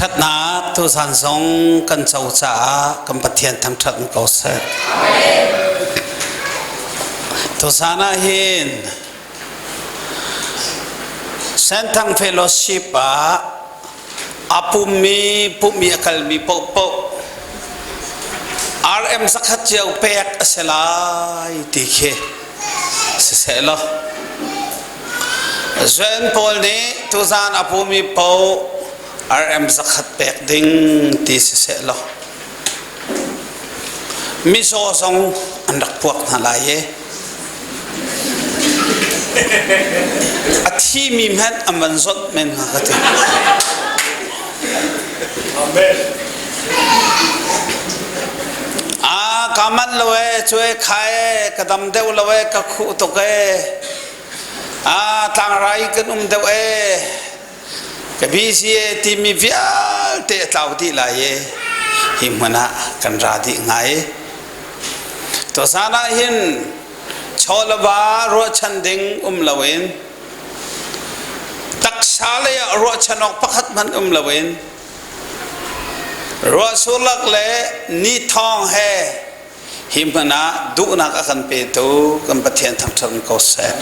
Ṭhatnak tuzan zong kan co caah kan Pathian thangṭhat ko seh. Tuzan ah hin Senthang Fellowship ah a pummi pummi a kalmi paohpaoh RM zakhat cio pek a si lai ti khi siseh law Zuen pawl nih tuzan a pumi paoh RM zakhat pek ding ti siseh law mizaw zong an rak puak hna lai i a thimi hmanh an van zawt men hnga ka ti. Amen. Ah, ka man lo e, cu e kha e, ka dam deuh lo e, ka khuh tuk e. Ah, tlangrai kan um deuh e. Ka busy e timi vialte a tlau dih lai e. Hi hmun ah kan ra dih hnga e. Tuzan ah hin chaw le va ruahchan ding um loin taksa lei ah ruahchan awk pakhat hmanh um loin ruahsur lak le ni thawng he hi hmun ah duhnak a kan petu kan Pathian thangṭhat ko seh.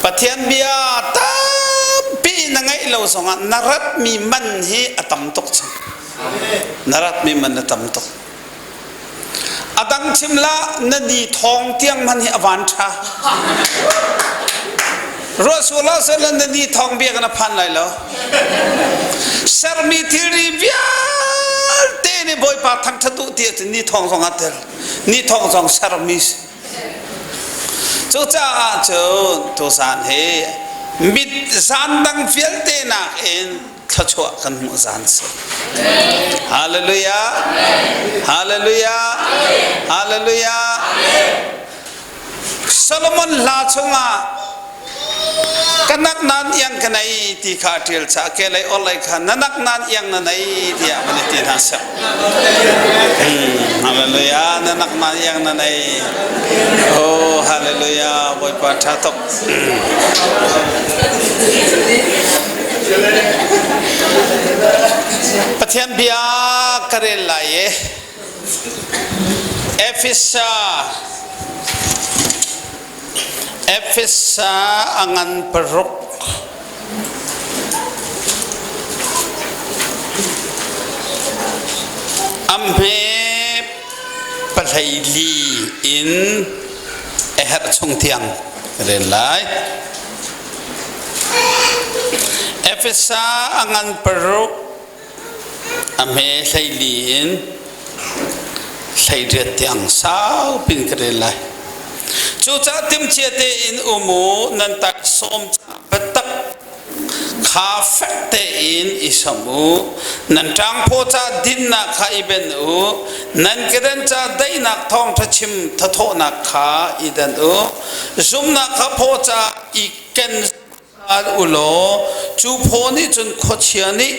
Pathian bia tampi na ngeih lo zongah na ratmi man hi a tam tuk cang. Na ratmi man a tam tuk. A dang chim la na ni thawng tiang man hi a van ṭha. Ruah sur la sel na ni thawng bia na phan lai lo. Sermi thilri vialte nih Bawipa thangṭhat u ti ahcun ni thawng zong ah tel. Ni thawng zong sermi si. Cucaah cun tuzaan hi mit zan dang vialte nakin thluachuah kan hmuh zan si. Hallelujah. Hallelujah. Hallelujah. Solomon hla chungah kanak nan iang ka nei ti kha ṭial cha ke lei or lei kha nanak nan iang na nei tiah van i ti hna seh. Hallelujah nanak nan iang na nei. Oh hallelujah Bawipa ṭha tuk. Pathian bia ka rel lai i Efesa Efesa a ngan paruk a hme pahlei li in a herh chung tiang ka rel lai. Efesa a ngan paruk a hme 14 in 18 tiang saupin ka rel lai. Cucaah timhcia tein um u, nan taksawm caah biatak kha fek tein i samh u. Nan ṭangphaw ca dinnak kha i benh u. Nan kedan ca daihnak thawngṭha chim thathawhnak kha i danh u. Zumnak kha phaw ca i ken u law cu phaw nih cun khuachia nih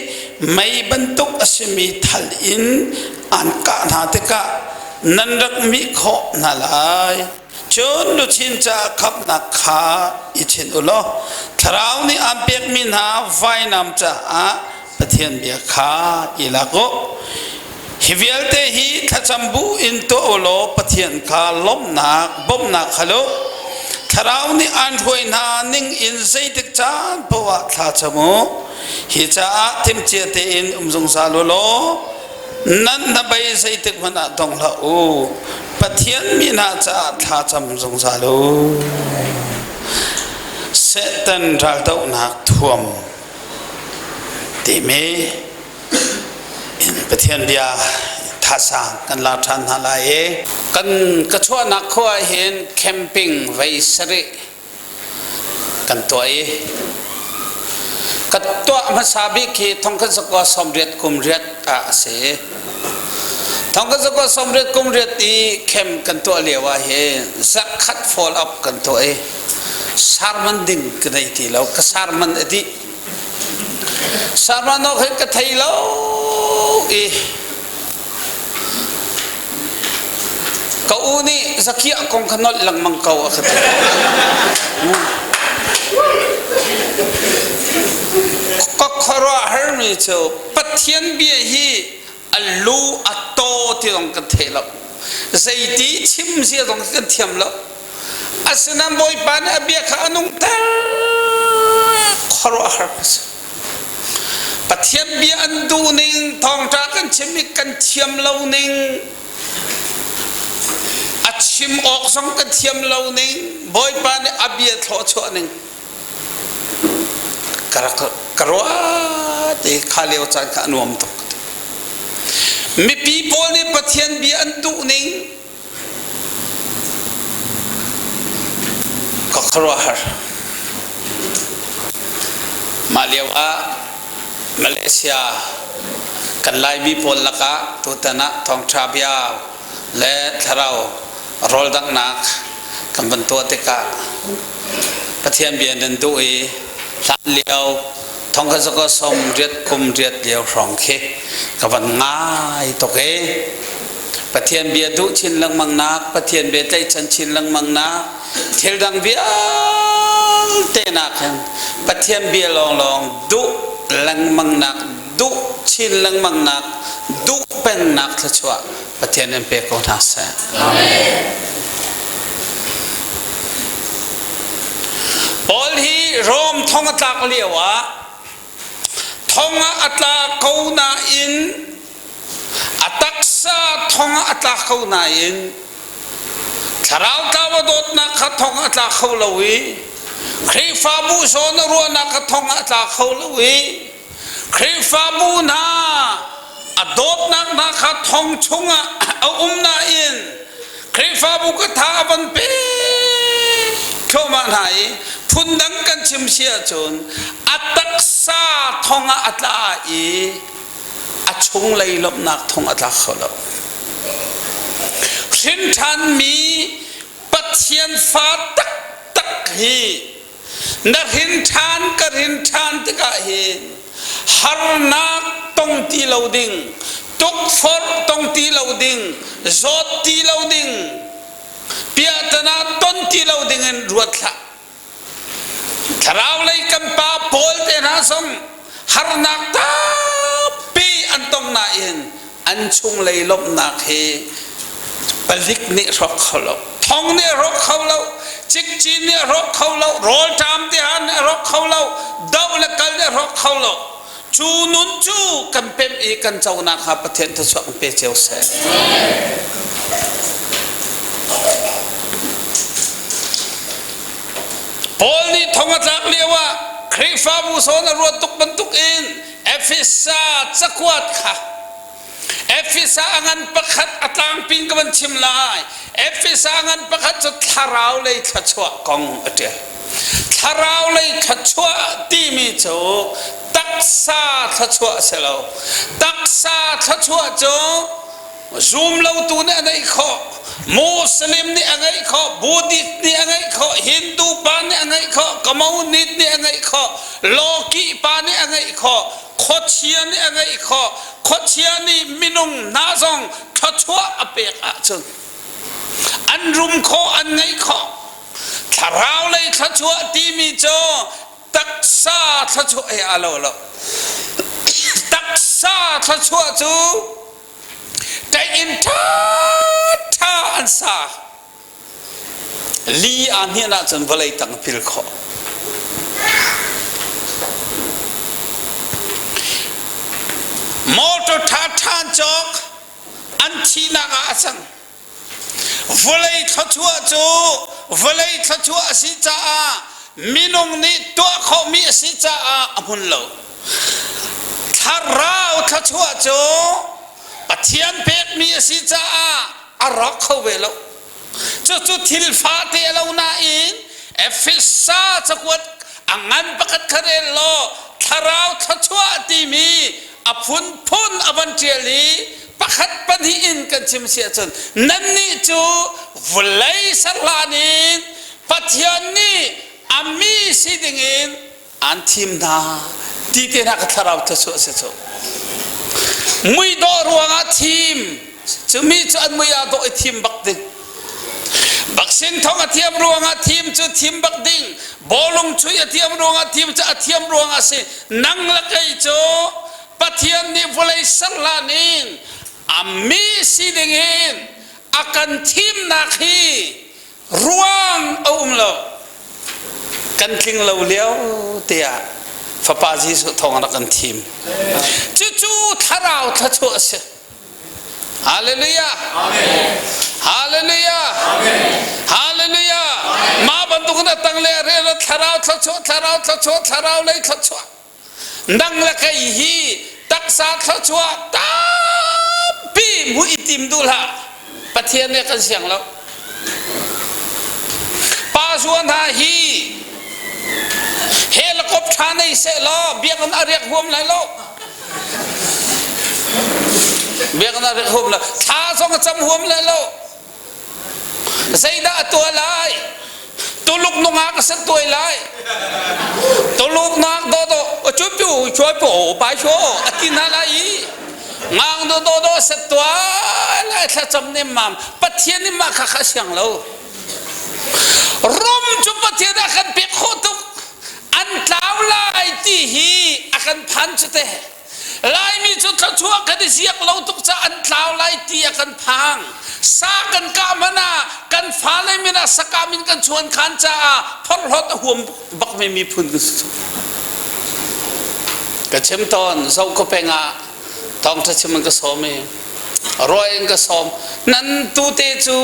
mei bantuk a simi thal in an kah hna tikah nan rak mih khawh hna lai. Cun luchin caah khamhnak kha i chinh u law Thlarau nih aan pekmi hna vainam caah Pathian bia kha i lak u. Hi vialte hi thlacam bu in tuah u law Pathian kha lawmhnak bawmhnak hal u. Thlarau nih aan hruai hna ning in zeitik caan paoh ah thla cam u. Hi caah timhcia tein um zungzal u law nan hnabei zeitik hmanh ah dong hlah u. Pathian mi hna caah thla cam zungzal u. Satan raldohnak thuam timi in Pathian bia thazaang kan la ṭhan hna lai i kan ka chuahnak khua ah hin camping vei sarih kan tuah i ka tuah hmasa bik hi thongkhat zakua sawmriat kum riat ah a si. Thongkhat zakua sawmriat kum riat i camp kan tuah lio ah hin zakhat fall up kan tuah i sarman ding ka nei ti lo ka sarman a dih sarman awk hin ka thei lo i Ka u nih zakiah kong kha nolh lengmang ko a ka ti. Ka khuaruahhar. khuaruahharmi cu Pathian bia hi a lu a taw ti zong kan thei lo. Zeiti chim zia zong kan thiam lo. Asinain Bawipa nih a bia kha a nungter khuaruahhar ka si. Pathian bia an duh ning, thawngṭha kan chim i kan thiam lo ning, a chim awk zong kan thiam lo ning, Bawipa nih a bia thlawhchuah ning ka rak ka ruat i kha lio caan kha a nuam tuk. Mipi pawl nih Pathian bia an duh ning ka khuaruahhar. Mah lio ah Malaysia kan Laimi pawl lakah tutan ah thawngṭha bia le thlarau rawldanghnak kan van tuah tikah Pathian bia nan duh i hlan lio thong ka zaka som riat kum riat lio hrawng khi ka van ngai tuk i Pathian bia duh chin lengmang nak Pathian bia tlaihchan chin lengmang nak thil dang vialte nak hin Pathian bia lawnglawng duh lengmang nak duh chin lengmang nak duh peng nak thluachuah Pathian in pe ko hna seh. Amen. Paul hi Rom thong a tlak lio ah thong ah a tla ko nain a taksa thong ah a tla ko nain thlarau tlau a dawtnak kha thong a tla kho lo i Khrihfabu zawn a ruahnak kha thong ah a tla kho lo i Khrihfabu hna a dawtnak hna kha thong chungah a um nain Khrihfabu ka tha a van pe thluahmah hna i phundang kan chim si ahcun a taksa thong ah a tla i a chunglei lawmhnak thong a tla kho lo. Hrin ṭhanmi Pathian fa taktak hi na hrin ṭhan ka hrin ṭhan tikah hin harnak tong ti lo ding tukforh tong ti lo ding zawt ti lo ding piahtana ton ti lo ding in ruat hlah thlarau lei kan pa Paul te hna zong harnak tampi an tong nain an chunglei lawmhnak hi palik nih hrawk kho lo thong nih hrawk kho lo cikcin nih hrawk kho lo rawlṭam tihan nih hrawk kho lo doh le kal nih hrawk kho lo cu nun cu kan pemh i kan conak kha Pathian thluachuah kan pe cio seh. Paul nih thong a tlak lio ah Khrihfabu sawn a ruat tuk bantuk in Efesa cakuat kha Efesa a ngan pakhat a tlangpin ka van chim lai. Efesa a ngan pakhat cu thlarau lei thluachuah kong a ṭial. Thlarau lei thluachuah timi cu taksa thluachuah a si lo. Taksa thluachuah cu zumlotu nih a ngeih khawh, Muslim nih a ngeih khawh, Buddhist nih a ngeih khawh, Hindu pa nih a ngeih khawh, Communist nih a ngeih khawh, Lawkih pa nih a ngeih khawh, khuachia nih a ngeih khawh khuachia nih minung hna zong thluachuah a pek ahcun an rum khawh an ngeih khawh thlarau lei thluachuah timi cu taksa thluachuah he aa lo lo taksa thluachuah cu ṭaih-inn ṭhaṭha an sa Li aa hnian ahcun vawlei tang a pil khawh. Motor ṭhaṭha an cawk, an thihnak ah a cang. Vawlei thluachuah cu vawlei thluachuah a si caah minung nih tuah khawhmi a si caah a hmun lo. Thlarau thluachuah cu Pathian pekmi a si caah a rawk kho ve lo. Cucu thil fate a lo nain Efesa cakuat a ngan pakhat kha rel law thlarau thluachuah timi a phunphun a van ṭial i pakhat pahnih in kan chim si ahcun nannih cu vawlei serhlan in Pathian nih a mi si dingin an thim hna ti te hna ka thlarau thluachuah si cu muidawh ruangah thim cu mi cu an mui ah dawh i thim bak ding baksin thong a thiam ruangah thim cu thim bak ding bawlung chuih a thiam ruangah thim cu a thiam ruangah si nang le kei cu. Pathian nih vawlei ser hlan in a mi si ding in a kan thimnak hi ruang a um lo. Kan tling lo lio tiah Fapa Jesuh thawng rak kan thim. Cucu thlarau thluachuah a si. Hallelujah. Amen. Hallelujah. Amen. Hallelujah. Mah bantuk na tang le rel thlarau thluachuah thlarau thluachuah thlarau lei thluachuah. Nang le kei hi taksa thluachuah tampi mu i tim duh hlah. Pathian nih kan siang lo. Pa zuan hna hi helicopter nei seh law biakinn a riak huam lai lo. Biakinn a riak huam lo. Thla zong a cam huam lai lo. Zeidah a tuah lai? Tuluk nungak a set tuai lai. Tuluk nak do do chu pu chuai pu pai sho a ti hna lai i ngang do do do set tuai lai thlacam nem mam Pathian nih mah kha kha siang lo. Rum cu Pathian a kan pek khawh tuk. An tlau lai ti hi a kan phan cu te. Laimi cu thluachuah kan i ziak lo tuk caah an tlau lai ti a kan phang. Sa kan kah hmanh ah kan fale min ah sakah min kan chuan khan caah phorhlawt a huam bakmi miphun kan si. Ka chim tawn Zohkhaw peng ah thawngṭha chim an ka sawm i ruai in ka sawm. Nan tute cu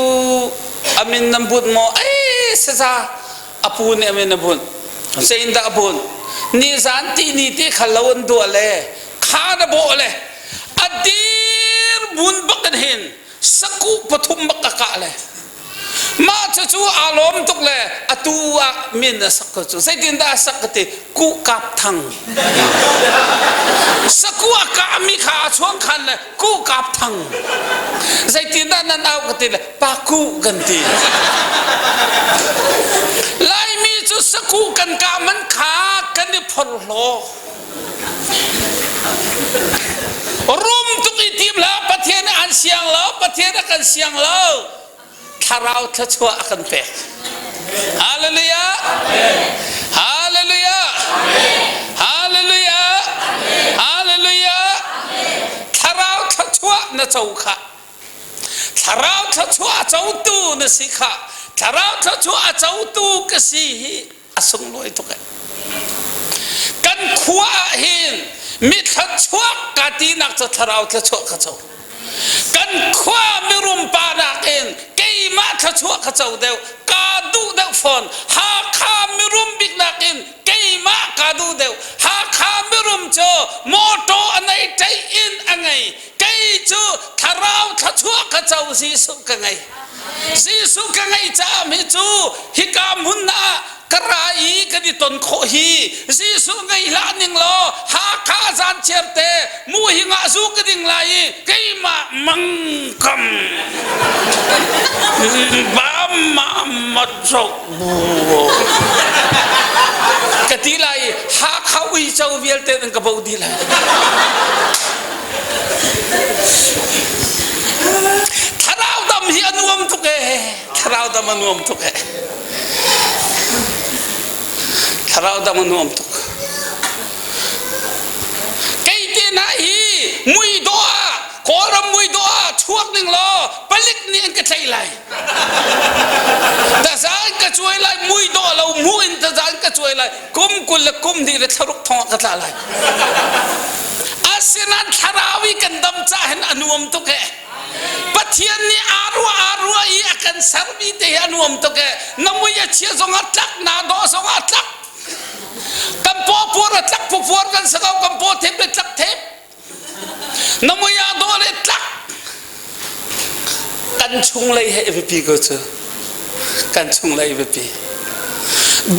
a min nan bunh maw? Ei saza a pu nih a min a bunh zeiindah a bunh nizan ti ni te kha lo an duah le kha na bawh le a dir mun bak in hin saku pathum bak a kah le mah cu cu aa lawm tuk le atu ah min a sak ko cu zeitindah a sak ka ti ku kap thang saku a kah mi kha a chuang khan le ku kap thang zeitindah nan au ka ti le paku kan ti Laimi cu saku kan kah man kha kan i phorhlaw rum tuk i tim hlah Pathian an siang lo Pathian a kan siang lo thlarau thluachuah a kan pek Hallelujah Hallelujah Hallelujah Hallelujah thlarau thluachuah na co kha Thlarau thluachuah a cotu na si kha thlarau thluachuah a cotu ka si hi a sunglawi tuk eh. Kan khua ah hin mi thluachuak ka tinak cu thlarau thluachuah ka co. Kan khua mirum pa nakin keimah thluachuah ka co deuh, ka duh deuh fawn. Hakha mirum bik nakin keimah ka duh deuh. Hakha mirum cu mawṭaw a nei ṭei in a ngei. Kei cu thlarau thluachuah ka co Jesuh ka ngei. Jesuh ka ngei caah mi cu hika hmun ah ka ra i kan i ton khawh hi Jesuh ngei hlah ning law Hakha zan chiar te mu hi ngah zu ka ding lai i keimah mangkam ba ma ma chok bu ka ti lai i Hakha uico vialte nan ka bo dih lai. Thlarau dam hi a nuam tuk ee. Thlarau dam a nuam tuk ee. Thlarau dam a nuam tuk. Kei te na hi mui dawh ah Kawlram mui dawh ah chuak ning law palik nih an ka tlaih lai. Taza an ka cuai lai mui dawh lo mu in taza an ka cuai lai kum 20 le kum hnih le thlaruk thong ah ka tla lai. Asinain thlarau i kan dam cah hin a nuam tuk ee. Pathian nih aa ruah aa ruah i a kan sermi te hi a nuam tuk ee. Na mui a chia zong ah tlak, naa dawh zong ah tlak. Kan paw puar a tlak puar kan si ko, kan paw thep le tlak thep. Na mui aa dawh le tlak. Kan chunglei he biapi ko cu. Kan chunglei biapi.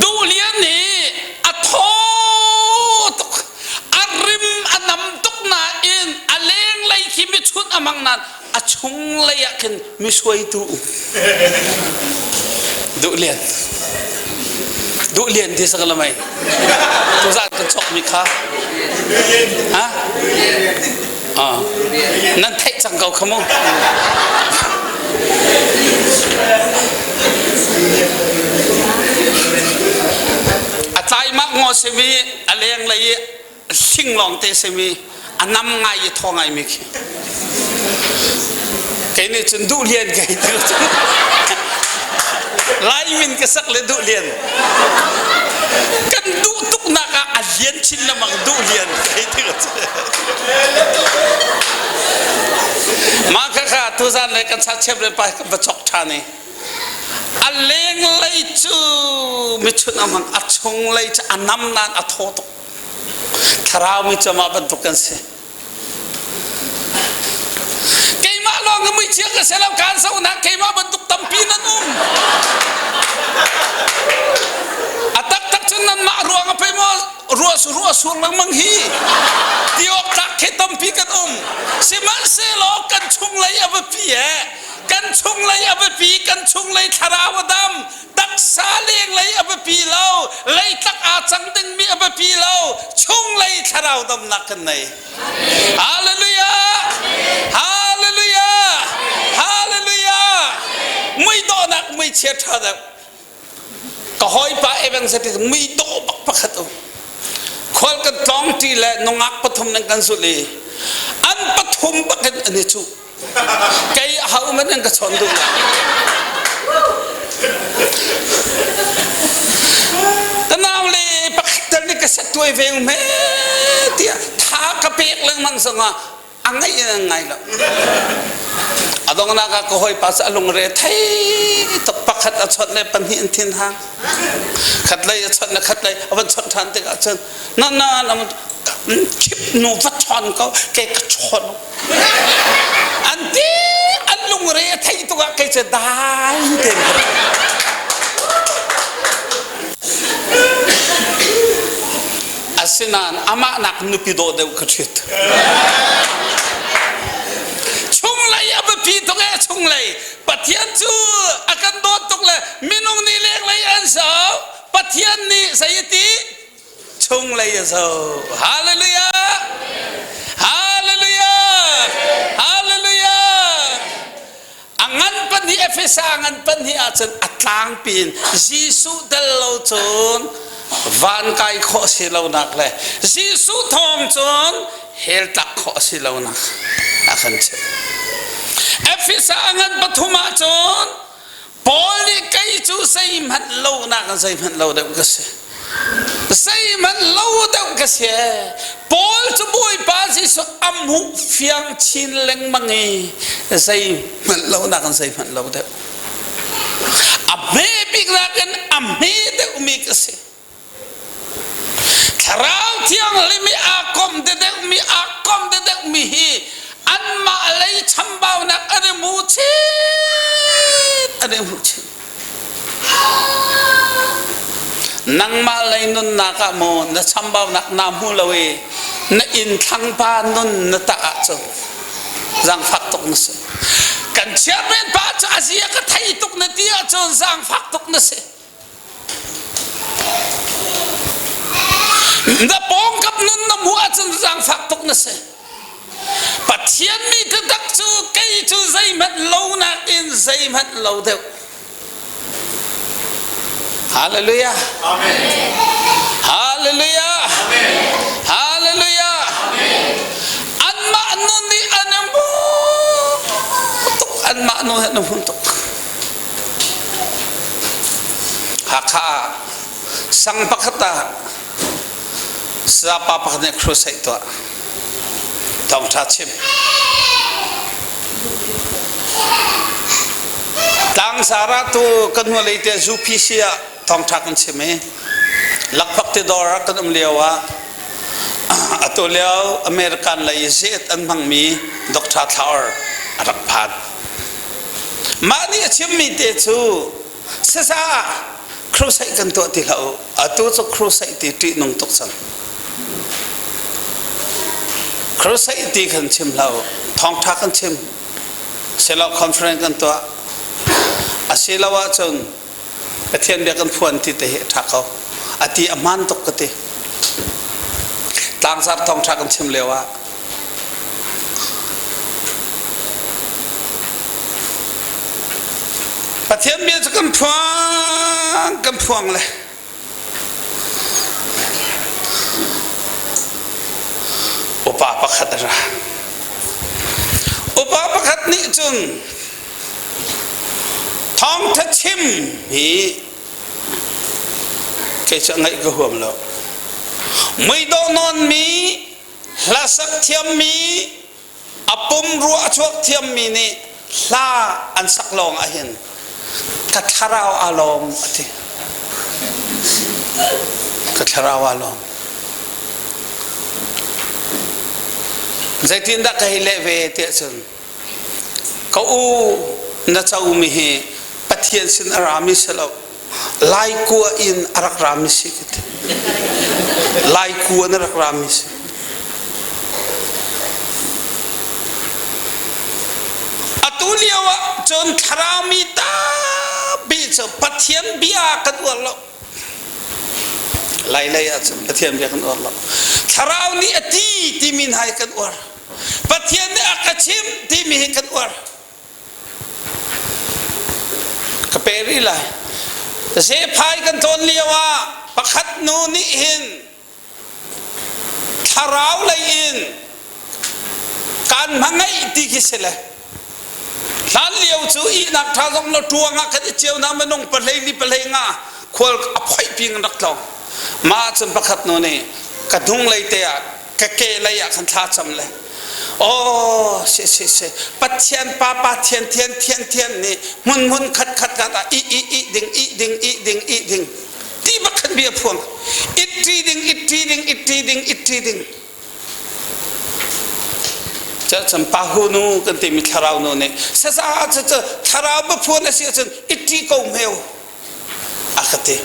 Duhlian nih a thaw tuk. A rim a nam tuk nain a lenglei khi michunh a hmang nain a chunglei ah khin misuaitu um. Duhlian. Duhlian ti sak lamai. Tuzan kan chok mi kha. Ha? Ah. Nan theih cang ko kha mu. A tlai mak ngo simi a lenglei i hling lawng te simi. A nam ngai i thaw ngai mi khi. Kei nih cun duh lian kei ti Lai min ka sak le duh lian. Kan duh tuk nak ah a lian chin lengmang duh lian kei ti Mah kha kha tuzan le kan sa chep le pa kan va chok ṭhan i a lenglei cu michun a hmang a chunglei cu a nam nain a thaw tuk thlarau mi cu amah bantuk kan si keimah lawng ka muichia ka si lo kaan sonak keimah bantuk tampi nan um a taktak cun nanmah ruang a pei maw ruah ruah sur lengmang hi ti awk tlak khi tampi kan um sihmanhsehlaw kan chunglei a biapi e kan chunglei a biapi kan chunglei thlarau a dam taksa lenglei a biapi lo leitlak aa cang dingmi a biapi lo chunglei thlarau damnak kan nei hallelujah hallelujah hallelujah muidawhnak muichia ṭha deuh ka hawipa evangelist muidawh bak pakhat um khual kan tlawng ṭi le nungak pathum nan kan zulh i an pathum bakin an i cuh Kei ho man an ka chawn duh lo. Ka nau le pakhat tal nih ka set tuai ve me tiah tha ka pek lengmang zongah a ngaih in an ngai lo. A dongnak ah ka hawipa cu a lungre thei tuk pakhat a chawnh le pahnih an thin hang. Khat lei a chawnh le khat lei a van chawnh ṭhan tikah cun na na na khip nu va chawn ko ke ka chawn an ti an lungre a theih tuk ah kei cu dai tein asinain amah nak nupi dawh deuh ka ṭhit chunglei a biapi tuk e chunglei Pathian cu a kan dawt tuk le minung nih lenglei an sau Pathian nih zei ti chunglei a zo. Hallelujah! Hallelujah! Hallelujah! A ngan pahnih Efesa ngan pahnih ahcun a tlangpi in Jesuh tel lo cun van kai khawh si lonak le Jesuh thawng cun hell tlak khawh si lonak a kan chimh. Efesa ngan pathum ahcun Paul nih kei cu zeihmanh lonak in zeihmanh lo deuh ka si. Zeihmanh lo deuh ka si. Paul cu Bawipa Jesuh a hmuh fiang chin lengmang i zeihmanh lonak in zeihmanh lo deuh. A hme bik nakin a hme deuhmi ka si. Thlarau Thianghlim i aa kom dedeuhmi aa kom dedeuhmi hi anmah lei chambaunak an i hmu chin an i hmu chin. Nangmah lei nunnak ah maw na chambaunak naa hmu lo i na inn thlangpa nun na tah ahcun zaangfak tuk na si. Kan chairman pa cu a zia ka thei tuk na ti ahcun zaangfak tuk na si. Na pawngkap nun na hmuh ahcun zaangfak tuk na si. Pathian mi taktak cu kei cu zeihmanh lo nakin zeihmanh lo deuh. Hallelujah. Amen. Hallelujah. Amen. Hallelujah. Amen. Anmah nun nih an tuk anmah nun an hmun tuk. Hakha ah sang pakhat ah sapa pakhat nih crusade tuah thawngṭha chim tlangsar ah tu kan hnulei te UPC ah thawngṭha kan chim i lakphak ti dawr ah kan um lio ah atu lio American lei zet an hmangmi Dr. Thlaur a rak phan Mah nih a chimmi te cu sasa crusade kan tuah ti hlah u. Atu cu crusade ti ṭihnung tuk cang. Crusade ti kan chim hlah u. Thawngṭha kan chim. Silo conference kan tuah. Asilo ahcun Pathian bia kan phuan ti te hi a ṭha ko. A ti a hmaan tuk ka ti. Tlangzar thawngṭha kan chim lio ah Pathian bia cu kan phuang kan phuang le upa pakhat a ra. Upa pakhat nih cun thawngtha chim hi kei cu ngaih ka huam lo. Muidawh nawnmi, hlasak thiammi, a pum ruah a chuak thiammi nih hla an sak lawng ahhin ka thlarau aa lawm a ti. Ka thlarau aa lawm. Zeitindah ka hei leh ve tiah cun ka u na comi hi Pathian sin a rami si lo Laikua in a rak rami si ka ti. Laikua in a rak rami si. Atu lio ah cun thlarau mi tampi cu Pathian bia kan uar lo. Lailei ah cun Pathian bia kan uar lo. Thlarau nih a ti timi hna hi kan uar. Pathian nih a ka chimh timi hi kan uar. Ka pe rih lai. Zephai kan tlawn lio ah pakhat nu nih hin thlarau lei in kaan hmangaih ti khi si le hlan lio cu ihnak ṭha zong lo ṭuang ah kan i cio na minung pahlei li pahlei nga khual a phoih ping rak tlawng mah cun pakhat nu nih ka hnunglei te ah ka ke lei ah khan thla cam le oh si si si pathian pa pa thian thian thian thian nih hmun hmun khat khat khat ah i i i ding i ding i ding i ding ti bak khan bia phuang it ṭi ding it ṭi ding it ṭi ding it ṭi ding chan pa hu nu kan timi thlarau nu nih saza cu thlarau baphuan a si ahcun it ṭi ko hmeu a ka ti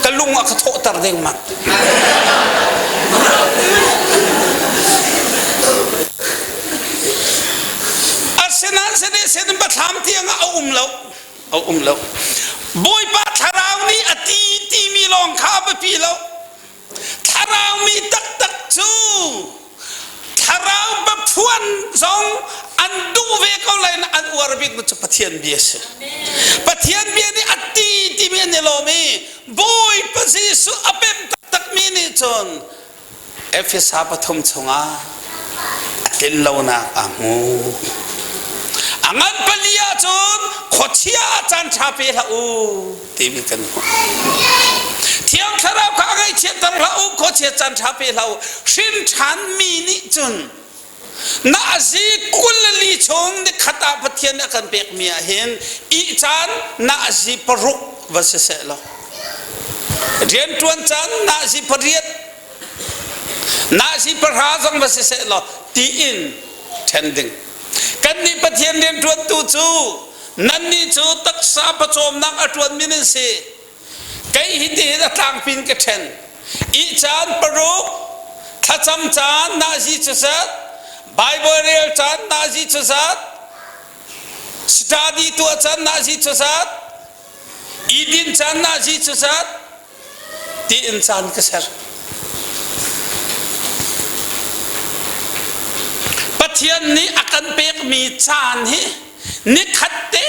ka lung a ka thawhter dengmang asinain sene bathlam tiang ah a um lo a um lo bawipa thlarau nih a ti timi lawng kha a biapi lo Thlarau mi taktak cu thlarau baphuan zong an duh ve ko lai na an uar bik cu Pathian bia si. Pathian bia nih a ti timi an i lawm i Bawipa Jesuh a pem taktakmi nih cun Efesa pathum chungah a tlinlonak a hmu. A ngan pali ahcun khuachia ah caan ṭha pe hlah u timi kan hmuh. Thiang Thlarau kha a ngaihchiatter hlah u, khuachia caan ṭha pe hlah u. Hrin ṭhanmi nih cun na azi 24 chung nikhat ah Pathian nih a kan pekmi ah hin ih caan na azi paruk va si seh law rianṭuan caan na azi pariat Nahsi pahra zong va siseh law tiin ṭhen ding. Kannih Pathian rianṭuantu cu nannih cu taksa pawcawmnak a ṭuanmi nan si. Kei hi tihin a tlangpi in ka ṭhen. Ih caan paruk, thlacam caan nahzi cuzat, Baibal rel caan nahzi cuzat, study tuah caan nahzi cuzat, i din caan nahzi cuzat, tiin caan ka ser. Pathian nih a kan pekmi caan hi nikhat te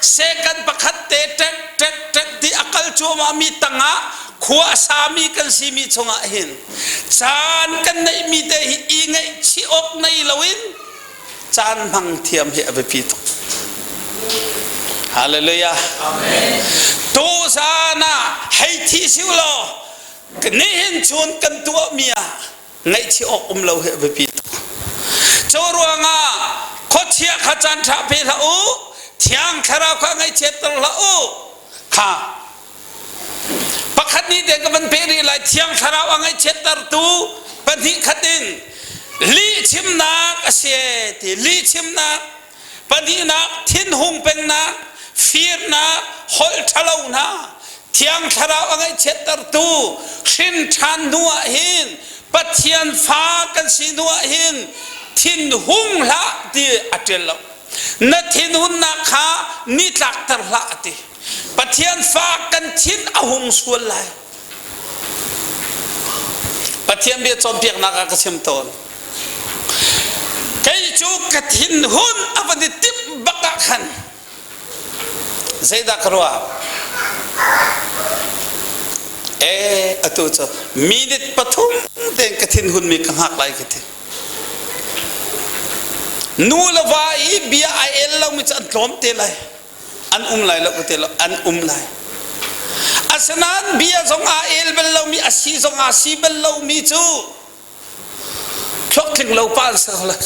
second pakhat te tek tek tek ti a kal cuahmahmi tangah khua a sami kan simi chungah hin caan kan neihmi te hi i ngaihchih awk nei loin caan hmang thiam hi a biapi tuk. Hallelujah. Amen. Tu zan ah hei thi siu law nihin chun kan tuahmi ah ngaihchih awk um lo hi a biapi tuk. Cu ruangah khuachia kha caan ṭha pe hlah u, thiang thlarau kha ngaihchiatter hlah u. Kha Pakhat nih te ka van pe rih lai thiang thlarau a ngaihchiattertu pahnih khat in lihchimnak a si ti lihchimnak pahnihnak thinhung pengnak firnak holh ṭhalo hna thiang thlarau a ngaihchiattertu hrin ṭhan hnu ah hin Pathian fa kan si hnu ah hin thinhung hlah ti a ṭial lo na thinhunnak kha nitlakter hlah a ti Pathian fa kan thin a hung sual lai. Pathian bia cawnpiaknak ah ka chim tawn. Kei cu ka thinhun a van i timh bak ah khan zeidah ka ruah? Eh, atu cu minute pathum tein ka thinhun mi ka hngak lai ka ti. Nu le va i bia ai el lomi cu an tlawm te lai. An um lai lo ka ti lo, an um lai. Asinain bia zong aa el bal lomi, a si zong aa si bal lomi cu thluak tling lo pa an si ko lai.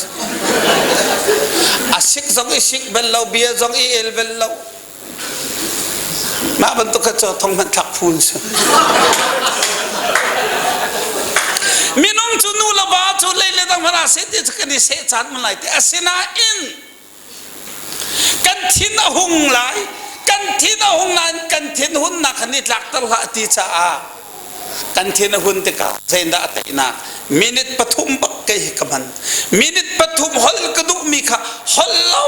A sik zong i sik bal lo, bia zong i el bal lo. Mah bantuk kha cu thong hmanh thlak phu an si. Minung cu nu le va cu lei le dang hmanh ah seh ti cu kan i seh caan man lai ti. Asinain kan thin a hung lai, kan thin a hung nain kan thin hunnak kha ni tlakter hlah ti caah kan thin a hun tikah zeidah a teinak minute pathum bak kei hi ka hman. Minute pathum holh ka duhmi kha holh lo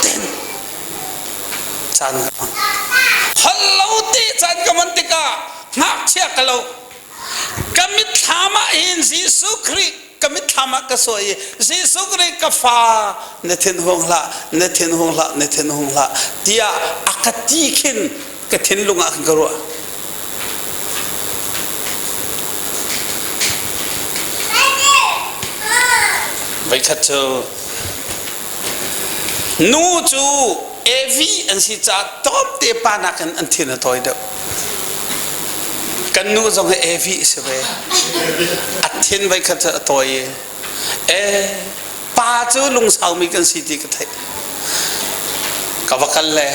tein caan ka hmang. Holh lo te caan ka hman tikah ngakchia ka lo. Ka mitthlam ah hin Jesuh Khrih ka mitthlam ah ka sawi i Jesuh Khrih ka fa na thin hung hlah, na thin hung hlah, na thin hung hlah tiah a ka ti khin ka thinlung ah khan ka ruah. Voikhat cu nu cu Evi an si caah tlawmte pa nakin an thin a tawi deuh. Kan nu zong hi Evi a si ve. A thin voikhat cu a tawi i e pa cu lungsaumi kan si ti ka theih. Ka va kal le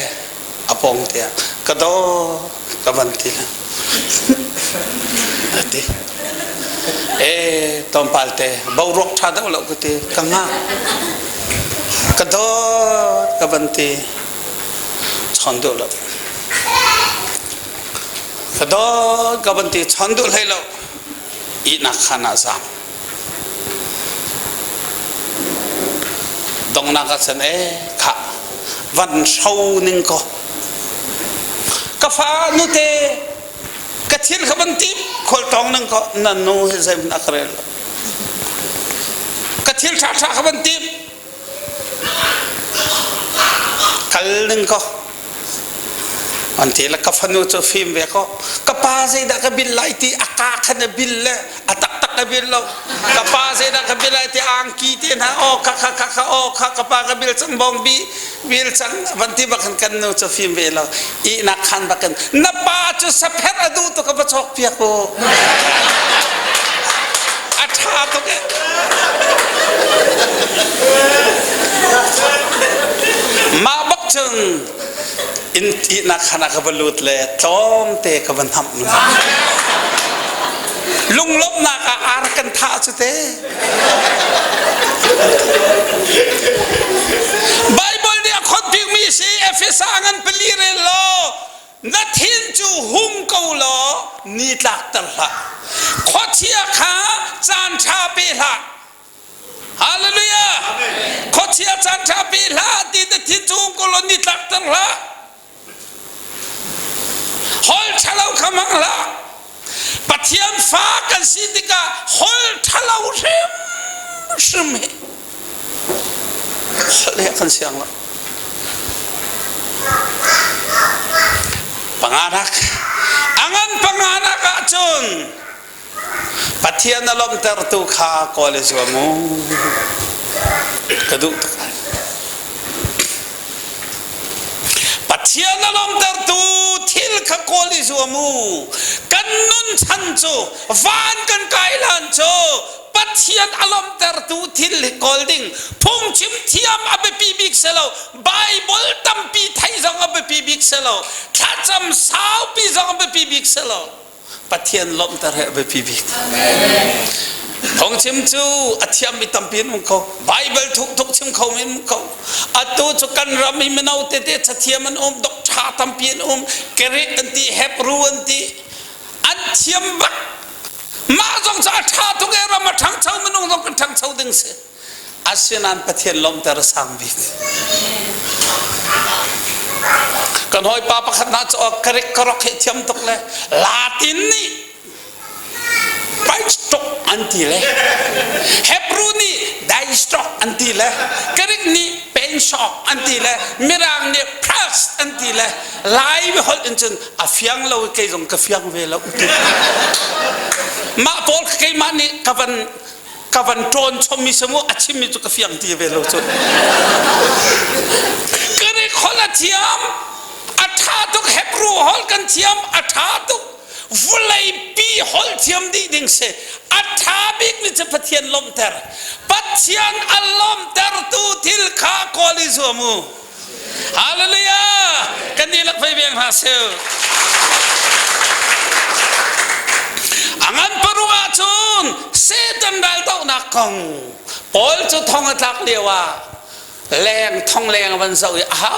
a pawng tiah ka daw ka van ti le a ti e tlawmpal te boruak ṭha deuh lo ka ti ka ngak ka dawt ka van ti chawn duh lo ka dawt ka van ti chawn duh hlei lo ihnak khan ah zaam Donghnak ah cun ee khah van hro ning kaw ka fa nute ka thil kha van tip khual tong ning kaw na nu hi zeihmanh a ka rel lo ka thil ṭha ṭha kha van tip Kal ning kaw an ti le ka fanu cu fim ve kaw ka pa zeidah ka bil lai ti a ka khan a bil le a taktak a bil lo ka pa zeidah ka bil lai ti angki te hna aw kha kha kha kha aw kha ka pa ka bil cang bong bi bil cang van ti bak kan nu cu fim ve lo ihnak khan bakin na pa cu sapher a duh tuk ka va chawk piak u a ṭha tuk e mah bak cun in ihnak khan ah ka va lut le tlawmte ka va hnamh lunglawmhnak ah ar kan thah cu te Bible nih a khot bikmi si Efesa ngan pali rel law na thin cu hung ko law ni tlakter hlah khuachia kha caan ṭha pe hlah Hallelujah khuachia caan ṭha pe hlah ti na thin cu hung ko law ni tlakter hlah Holh ṭhalo kha hmang hlah. Pathian fa kan si tikah holh ṭhalo hrimhrim hi holh he kan siang lo. Panganak a ngan panganak ahcun Pathian a lawmhtertu kha kawl i zuam u. Ka duh tuk. Pathian a lawmhtertu thil kha kawl i zuam u. Kan nun chan cu van kan kai hlan cu Pathian a lawmhtertu thil hi kawl ding phungchim thiam a biapi bik si lo Bible tampi theih zong a biapi bik si lo thlacam saupi zong a biapi bik si lo Pathian lawmhter hi a biapi bik. Phungchim cu a thiammi tampi an um kho. Bible thuktuk chim kho mi an um kho. Atu cu kan ram i mino tete cathiam an um, doctor tampi an um, Greek an ti, Hebrew an ti. An thiam bak. Mah zong cu a ṭha tuk i ram a ṭhangcho minung zong kan ṭhangcho ding si. Asinain Pathian lawmhter a sang bik. Kan hawipa pakhat hna cu Greek ka rak hi thiam tuk le Latin nih Paistok an ti le Hebrew nih Daistok an ti le Greek nih Pensok an ti le Mirang nih Press an ti le Lai holh in cun a fiang lo kei zong ka fiang ve lo. Mah pawl keimah nih ka van. Ka van ṭawn chommi si mu a chimmi cu ka fiang ti ve lo cu. Greek holh a thiam, a ṭha tuk Hebrew holh kan thiam, a ṭha tuk. Vawleipi holh thiam dih ding si. A ṭha bikmi cu Pathian lawmhter. Pathian a lawmhtertu thil kha kawl i zuam u. Hallelujah! Kan dihlak fei veng hna seh. A ngan paruk ahcun Satan raldohnak kong Paul cu thong a tlak lio ah leng thong leng van zoh i aha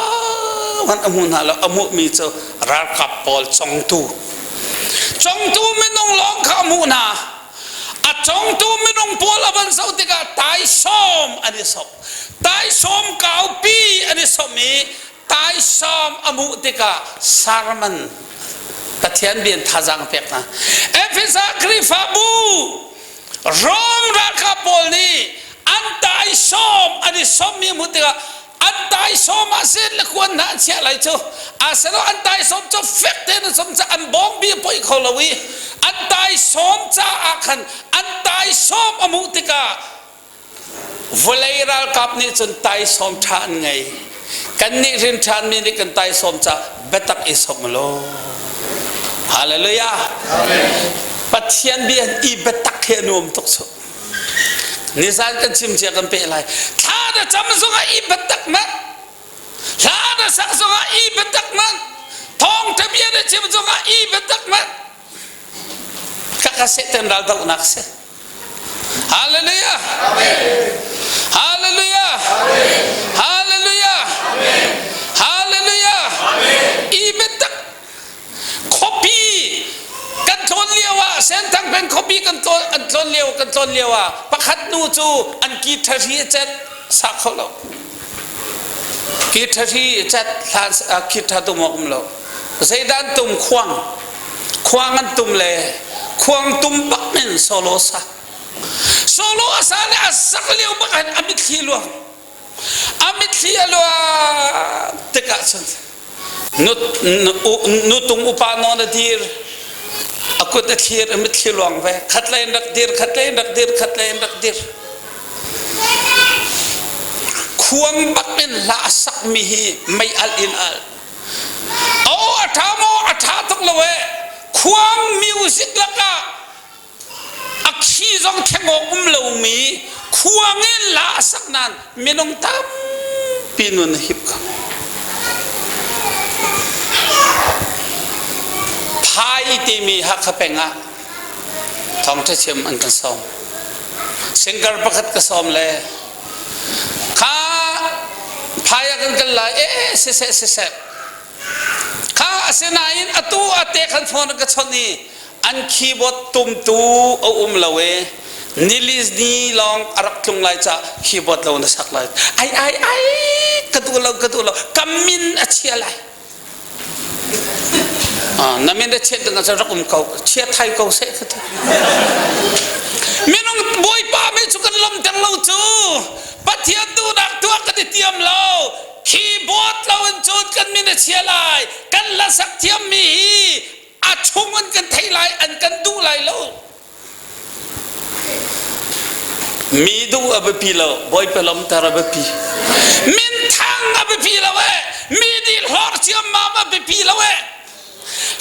van a hmu hna lo a hmuhmi cu ralkap pawl congtu congtu minung lawng kha a hmuh hna a congtu minung pawl a van zoh tikah taisawm an i sawm Taisawm kaupi an i sawmh i taisawm a muh tikah sermon Pathian bia in thazaang pek hna. Efesa Khrihfabu Rom ralkap pawl nih an taisawm an i sawmmi hmuh tikah an taisawm ah sin le kuan hna an chiah lai cu asilo an taisawm cu fek tein an sawm ca an bawngbi a poih kho lo i an taisawm caah khan an taisawm a muh tikah Vawlei ralkap nih cun taisawm ṭha an ngei. Kannih rin ṭhanmi nih kan taisawm ca biatak i sawm law. Hallelujah. Amen. Pathian bia i biatak hi a nuam tuk cu. Nizan kan chim cia kan peh lai. Thla na cam zongah i biatak man. Hla na sak zongah i biatak man. Thawngṭha bia na chim zongah i biatak man. Kaka Satan raldohnak si. Hallelujah. Hallelujah. Hallelujah. Hallelujah. I biatak khuapi kan tlawn lio ah Senthang peng khuapi kan tlawn an tlawn lio kan tlawn lio ah pakhat nu cu an ki thari a cet sa kho lo ki thari cet hlan ki tha tum um lo zeidan tum khuang Khuang an tum le khuang tum bak in solo sa. Solo a sa le a sak lio bak hin a mitthli luang. A mitthli a luang tikah cun nutung upa nawn a dir. A kut a thlir a mitthli luang ve. Khat lei in rak dir, khat lei in rak dir, khat lei in rak dir. Khuang bak in hla a sakmi hi mei alh in alh. Aw a ṭha maw a ṭha tuk lo ee khuang music lakah a khi zong thleng awk um lomi khuang in la a sak nain minung tampi nun a hip kho. Phai timi Hakha peng ah thawngṭha chim an kan sawm. Singer pakhat ka sawm le Kha phai ah kan kal lai e siseh siseh kha asinain atu ate khan phone ka chawnh i an keyboard tumtu a um lo e nilis ni lawng a rak tlung lai ca keyboard lo na sak lai ai ai ai ka duh lo ka duh lo ka min a chia lai Na min le chiat ding ahcun rak um ko chia thai ko seh ka ti minung bawipa mi cu kan lawmter lo cu pathian duhnak tuah kan i tiam lo keyboard lo in cun kan min a chia lai kan hlasak thiam mi hi a chung in kan thei lai an kan duh lai lo Mi duh a biapi lo, Bawipa lawmter a biapi. Minthang a biapi lo eh, mi nih hlawr ciammam a biapi lo eh.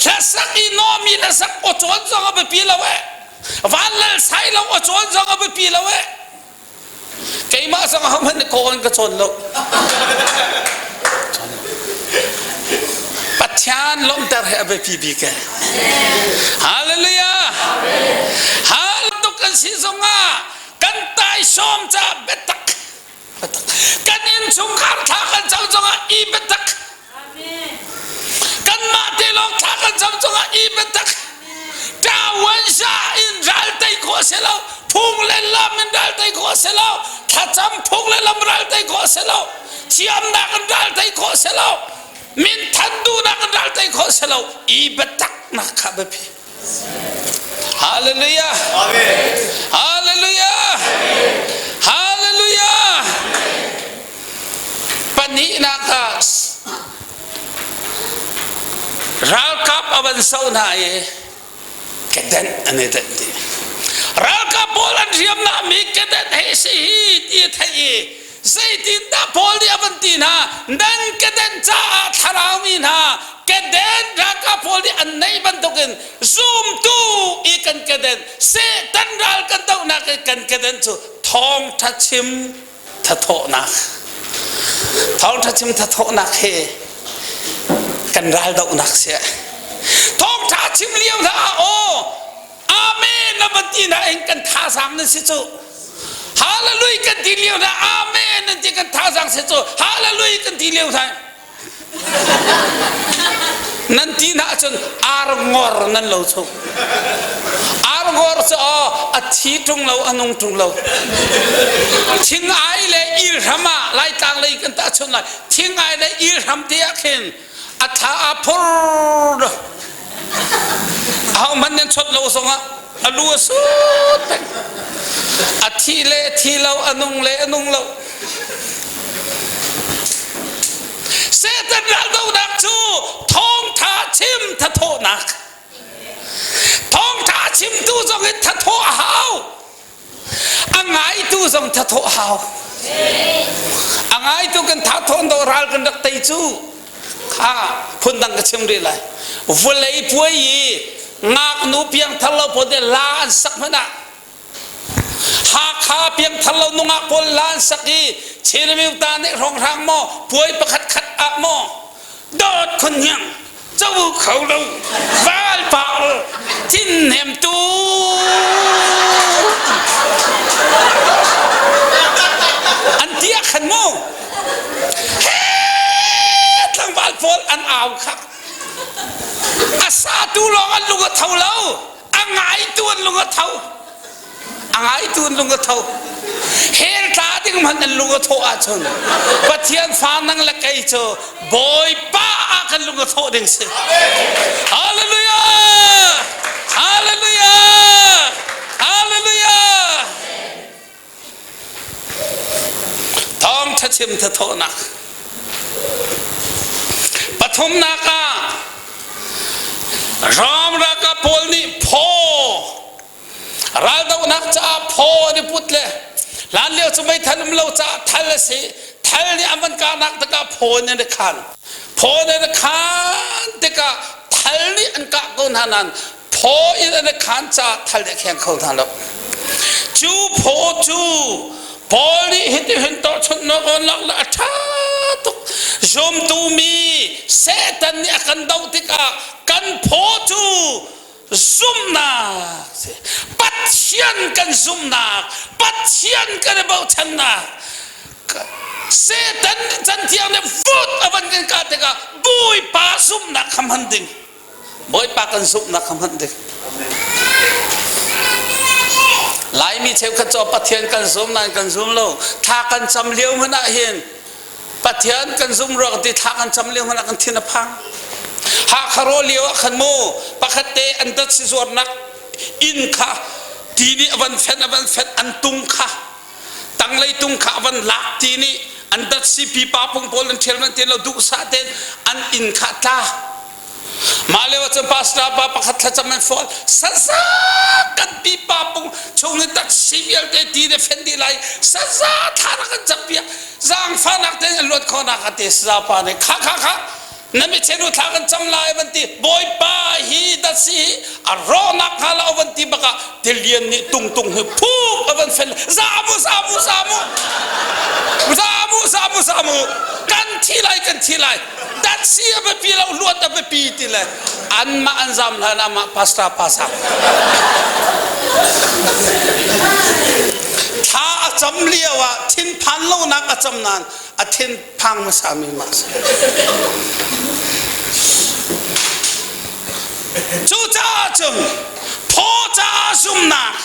Hlasak i nawmi hlasak aw cawn zong a biapi lo eh. Van lal sai lo aw cawn zong a biapi lo eh. Keimah zong ahohmanh nih kaw in ka cawn lo. Pathian lawmhter he a biapi bik e. Hallelujah. Hal tuk kan si zongah kan taisawm caah biatak. Kan innchungkhar thla kan cam zongah i biatak. Kanmah te lawng thla kan cam zongah i biatak. Ṭawan sha in ral tei khawh a si lo. Phung le lam in ral tei khawh a si lo. Thlacam phung le lam ral tei khawh a si lo. Thiamnak in ral tei khawh a si lo. Minthan duhnak in ral tei khawh a si lo. I biataknak kha biapi. Hallelujah. Amen. Hallelujah. Hallelujah. Pahnihnak ah ralkap a van so hna i kedenh an i denh dih. Ralkap pawl an hriamnam hi kedan he si hi ti a theih i zeitindah Paul nih a van ti hna nan kedan caah thlarau mi hna kedan ralkap pawl nih an neih bantukin zumtu i kan kedan Satan ral kan dohnak i kan kedan cu thawngṭha chim thathawhnak thawngṭha chim thathawhnak he kan ral dohnak si thawngṭha chim lio hna ah aw amen na van ti na in kan thazaang na si cu hallelujah kan ti lio hna amen nan ti kan thazaang si cu hallelujah kan ti lio hna Nan ti hna ahcun arngor nan lo chung. Arngor cu aw a thi ṭung lo a nung ṭung lo. Thingai le ilhram ah Laitlang lei kan tahchunh lai. Thingai le ilhram te ah khin a thla a phur. Ahohmanh nan chawt lo zongah a lu a sut peng. A thi le thi lo, a nung le a nung lo. Satan raldohnak cu thawngtha chim thathawhnak. Thawngtha chimtu zong in thathawh a hau. A ngaitu zong thathawh a hau. A ngaitu kan thathawn do ral kan rak tei cu kha phundang ka chim rih lai. Vawlei puai i ngaknu piangthar lo pawl nih la an sak hmanh ah Hakha piangthar lo nungak pawl la an sak i Chinmi ta nih hrawnghrang maw puai pakhat khat ah maw dawt khun hiang co kho lo val pa thin nem tu an ti ah khan mu he tlangval pawl an au kha a satu lawng an lung a tho lo a ngaitu an lung a tho a ngaitu an lung a tho hell tla ding hmanh an lung a thawh ahcun Pathian fa nang le kei cu Bawipa ah kan lung a thawh ding si Hallelujah Hallelujah Hallelujah Thawngṭha chim thathawhnak pathumnak ah Rom ralkap pawl nih phaw raldohnak caah phaw an i put le hlan lio cu meithal um lo caah thal a si thal nih an van kahnak tikah phaw in an i khan phaw in an i khan tikah thal nih an kah ko hna nain phaw in an i khan caah thal nih a kheng kho hna lo cu phaw cu Paul nih hitihin tawhchunhnak on lak le a ṭha tuk zumtu mi Satan nih a kan doh tikah kan phaw cu zumhnak Pathian kan zumhnak Pathian kan i bochannak Satan cantiang nih vut a van kan kah tikah Bawipa zumhnak kha hman ding Bawipa kan zumhnak kha hman ding. Laimi cheukhat cu Pathian kan zum nain kan zum lo. Thla kan cam lio hmanh ah hin Pathian kan zum ruang ti thla kan cam lio hmanh ah kan thin a phang. Hakha raw lio ah khan mu pakhat te an dat si zuarnak inn kha ti nih a van fenh a van fenh an tung kha tanglei tung kha a van lak ti nih an dat si pipa pung pawl an ṭhial man ti lo duhsah tein an inn kha tla Mah lio ahcun pastor pa pakhat thlacam an fawl saza kan pipa pung chung i taksi vialte ti le fen dih lai saza thla rak kan cam piak zaangfahnak tein an luat khawhnak a ti saza pa nih kha kha kha na mi chenu thla kan cam lai van ti bawipa hi datsi hi a rawhnak hnga lo van ti bakah tilian nih tungtung hi phuk a van fen zamu zamu zamu zamu zamu zamu kan thi lai kan thi lai datsi a biapi lo luat a biapi ti le anmah an zam hlan amah pastor pa sang thla a cam lio ah thinphan lonak a cam nain a thin phang hmasa mi mah si cucaah cun phaw caah zumnak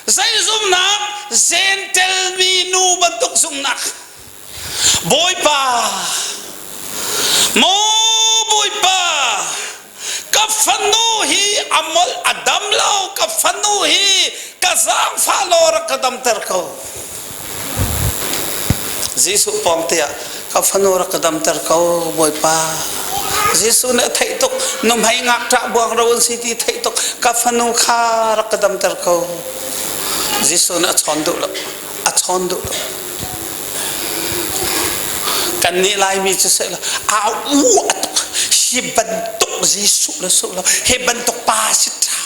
zei zumnak Gentel mi nu bantuk zumnak Bawipa, maw Bawipa, ka fanu hi a molh a dam lo, ka fanu hi ka zaangfah law rak ka damter ko. Jesuh pawng te ah ka fanu rak ka damter ko Bawipa. Jesuh nih a theih tuk, nuhmei ngakṭah buangro an si ti theih tuk, ka fanu kha rak ka damter ko. Jesuh nih a chawn duh lo. A chawn duh lo. Kan nih Laimi cu seh lo au u a tuk hi bantuk Jesuh le su lo hi bantuk pa si ṭha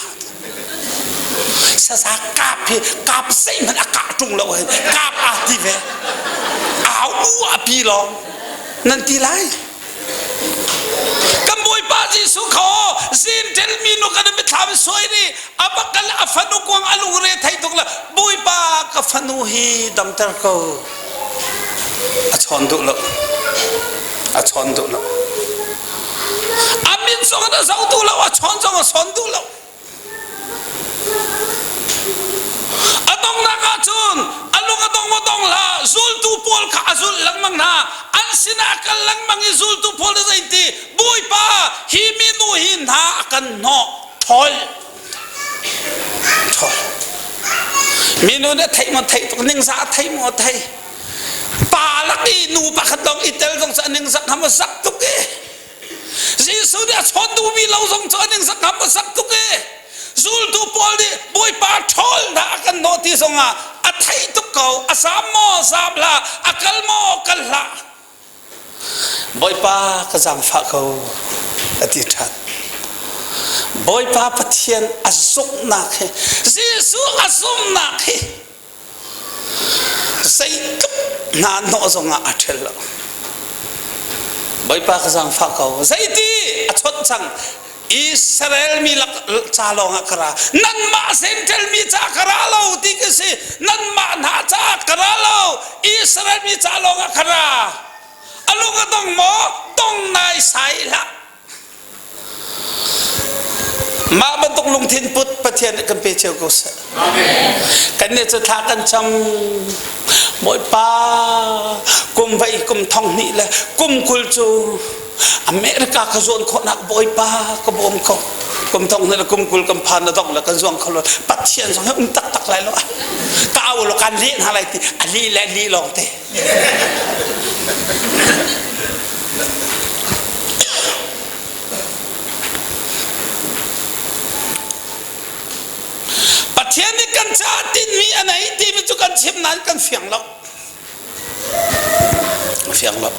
saza kap hi kap zeihmanh a kah ṭung lo hin kap aa ti ve au u a pi lawng nan ti lai Kan Bawipa Jesuh kha Gentel mi nu kan mithlam suai nih a va kal a fanu kuang a lungre thei tuk le Bawipa ka fanu hi damter ko a chawn duh lo a chawn duh lo a mit zong a zoh duh lo a chawn zong a sawn duh lo A donghnak ahcun a lung a dong maw dong hlah zultu pawl kha a zulh lengmang hna. An sinah a kal lengmang i zultu pawl nih zei ti Bawipa hi minu hi hna a kan hnawh ṭhawl. Ṭhawl. Minu nih a theih maw theih tuk ningzah a theih maw thei. Pa lak i nu pakhat lawng i tel zong cu a ningzak hnga maw zak tuk i. Jesuh nih a chawn duhmi lo zong cu an in sak a sak tuk i zultu pawl nih Bawipa ṭhawl hna a kan nawh ti zongah a theih tuk ko a zaam maw zaam hlah a kal maw kal hlah Bawipa ka zaangfah ko a ti ṭhan Bawipa Pathian a zumhnak hi Jesuh a zumhnak hi Zeitluk hna hnawh zongah a ṭhel lo. Bawipa ka zaangfah ko. Zeiti a chawnh cang. Israel mi lak ca lawngah ka ra. Nanmah Gentile mi ca ka ra lo ti ka si. Nanmah hna ca ka ra lo. Israel mi ca lawngah ka ra. A lung a dong maw? Dong nai sai hlah. Mah bantuk lungthin put Pathian nih kan pe cio ko seh. Kan nih cu thla kan cam. Bawipa kum vei kum thong hnih le kum 20 cu America ka zuan khawhnak Bawipa ka bawm ko. Kum thong hnih le kum 20 kan phan na dong le kan zuang kho lo. Pathian zong hi um taktak lai lo. Ka au lo kan leh hna lai ti a li le li lawng te. Pathian nih kan caah tinhmi a nei timi cu kan chim nain kan fiang lo. Fiang lo.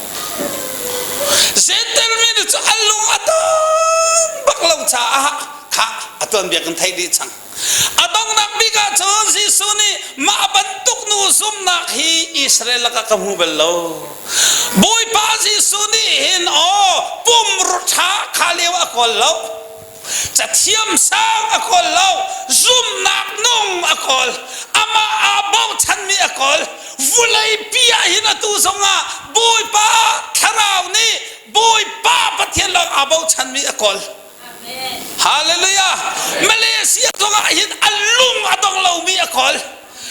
Zentel mi nih cu an lung a dong bak lo caah kha a tuanbia kan theih dih cang. A donghnak bik ah cun Jesuh nih mah bantuk nu zumhnak hi Israel lakah ka hmu bal lo. Bawipa Jesuh nih hin aw pumru ṭha kha lio a kawl lo. Cathiam sang a kawl lo. Zumhnak nung a kawl. Amah aa bochanmi a kawl. Vulei pi ah hin atu zongah Bawipa Thlarau nih Bawipa Pathian lawng aa bochanmi a kawl. Hallelujah! Malaysia zongah hin a lung a dong lomi a kawl.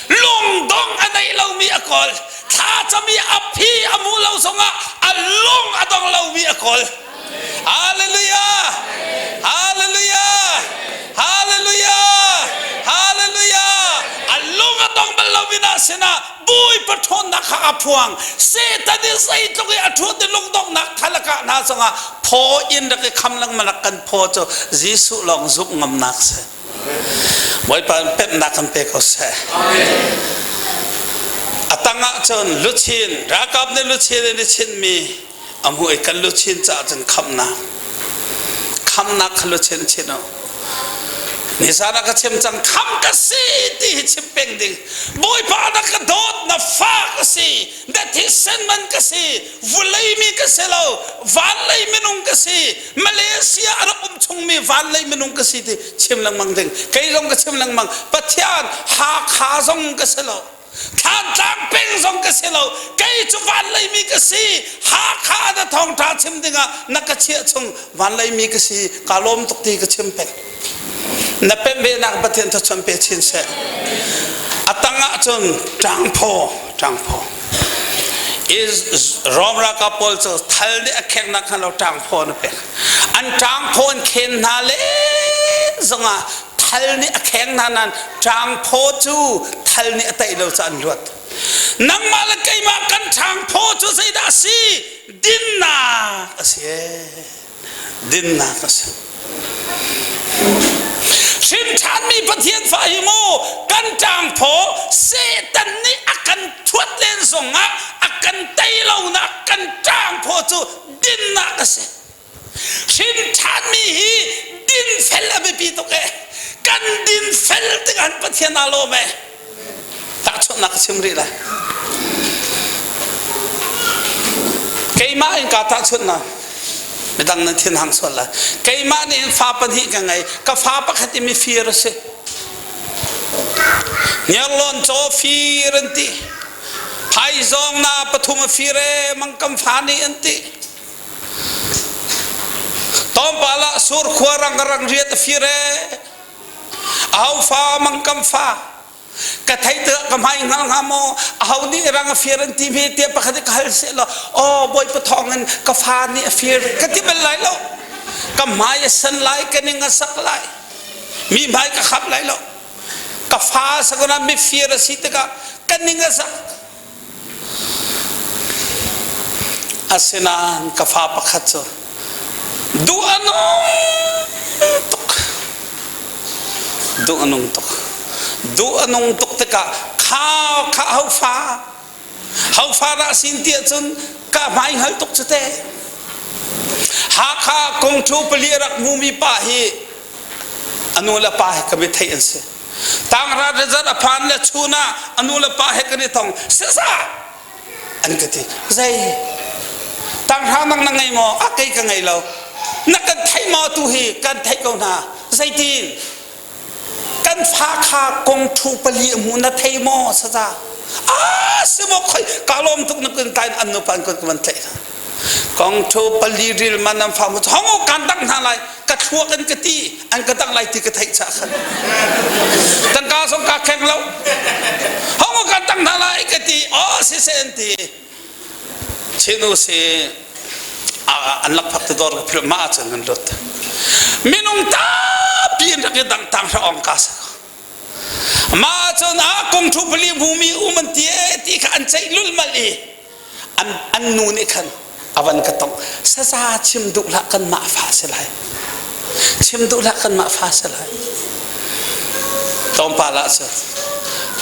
Lungdong a nei lomi a kawl. Thlacam i a phi a mu lo zongah a lung a dong lomi a kawl. Hallelujah! Hallelujah! Hallelujah! Hallelujah! A lung a dong bal lomi na sinah Bawipa ṭhawnnak kha a phuang. Satan i zeitluk i a ṭhut i lungdonghnak thalakah hna zongah phaw in rak i kham lengmang kan phaw cu Jesuh lawng zumh ngamnak si. Bawipa pemhnak kan pe ko seh. A tang ah cun luchin, ralkap nih luchin in i chinmi a hmuh i kan luchin caah cun khamnak. Khamnak kha luchin chin u. Nizan ah ka chim cang kham ka si ti hi chim peng ding. Bawipa na ka dawt na fa ka si na thisen man ka si vulei mi ka si lo van lei minung ka si Malaysia a rak um chungmi van lei minung ka si ti chim lengmang ding. Kei zong ka chim lengmang Pathian Hakha zong ka si lo. Thlantlang peng zong ka si lo kei cu van leimi ka si Hakha na thawngṭha chim dingah na ka chiah chung van leimi ka si ka lawm tuk ti ka chim peng na pemh ve nak Pathian thluachuah pe chin seh a tang ah cun ṭangphaw ṭangphaw is Rom ralkap pawl cu thal nih a kheknak khan lo ṭangphaw na pek an ṭangphaw an khen hna le zongah thal nih a kheng hna nain ṭangphaw cu thal nih a teih lo caah an luat nangmah le keimah kan ṭhangphaw cu zeidah a si dinnak a si dinnak a si hrin ṭhanmi Pathian fa hi mu kan ṭangphaw Satan nih a kan thuat len zongah a kan tei lonak kan ṭang phaw cu dinnak a si. Hrin ṭhanmi hi dinfel a biapi tuk e. Kan dinfel tikah Pathian aa lawm e. Tahchunhnak ka chim rih lai. Keimah in kaa tahchunhnak. Midang nan thin hang sual lai. Keimah nih hin fa pahnih ka ngei. Ka fa pakhat i mifir a si. Hniarlawn caw fir an ti. Phaizawng na pathum a fir e mangkam fa nih an ti. Tlawmpal ah surkhua rang rang riat a fir e. Aho fa mangkam fa ka thei te ka hmai hngal hnga maw aho nih rang a fir an ti hme tiah pakhat ka hal seh law aw bawipa thawng in ka fa nih a fir ka ti bal lai lo ka hmai a san lai ka ning a sak lai mi hmai ka khap lai lo ka fa sakona mifir a si tikah ka ning a sak Asinain ka fa pakhat cu duh a nung tuk. Duh a nung tuk. Duh a nung tuk tikah kha kha ho fa ho fa dah sin ti ahcun ka hmai hngal tuk cu te. Hakha kongṭhu pali a rak hmumi pa hi a nu le pa he ka biatheih an si. Tangra result a phan le chun ah a nu le pa he kan i tong sasa an ka ti zei tanghra nang na ngei maw a kei ka ngei lo na kan theih maw tu hi kan theih ko hna zeitin kan fa kha kong thu pali a hmu na thei maw saza a si maw khoi ka lawm tuk na kun tain an nu pan kun kan tlaih Kong thu pali ril man an fa mu hong kan dang hna lai ka thluak an ka ti an ka dang lai ti ka theih cha khan tangka song ka kheng lo hong kan dang hna lai ka ti oh si se an ti chinu si an lak phak te dor ka phil ma chan an lut minung tampi in rak i dang tang hra ong ka sa Mah cun ah kung thu pali hmumi um an ti e ti kha an ceih lulmal i an, an nu nih khan a van ka tong saza chim duh hlah kan mah fa si lai chim duh hlah kan mah fa si lai tlawmpal ah cun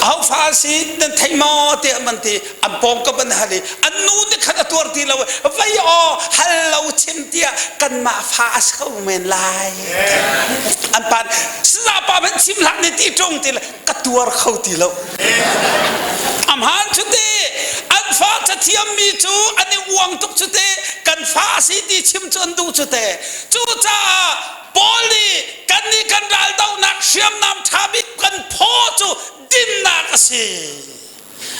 aho fa si nan thei maw tiah man ti an pawng ka ban hal i an nu nih khan a tuar ti lo vei aw hal lo chim tiah kanmah fa a si ko men lai an pan sa pa ban chim hlah ne ti ṭung ti le ka tuar kho ti lo amhan cu te an fa cathiam mi cu an i uang tuk cu te kan fa si ti chim cu an duh cu te cu caah Paul nih kan nih kan ral dohnak hriamnam ṭha bik kan phaw cu dinnak a si.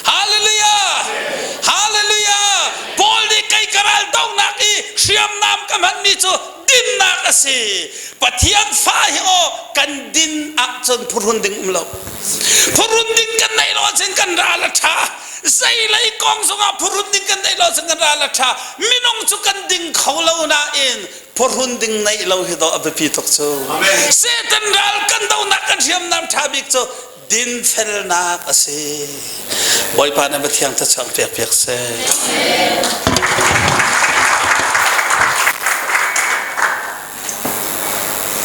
Hallelujah! Hallelujah! Paul nih kei ka ral dohnak i hriamnam ka hmanmi cu dinnak a si. Pathian fa hi aw kan din ahcun phurhun ding um lo. Phurhun ding kan neih lo ahcun kan ral a ṭha. Zeilei kong zongah phurhun ding kan neih lo ahcun kan ral a ṭha. Minung cu kan ding kho lo nain phurhun ding neih lo hi dawh a biapi tuk cu. Satan ral kan dohnak kan hriamnam ṭha bik cu dinfelnak a si. Bawipa nih Pathian thluachuah pek piak seh.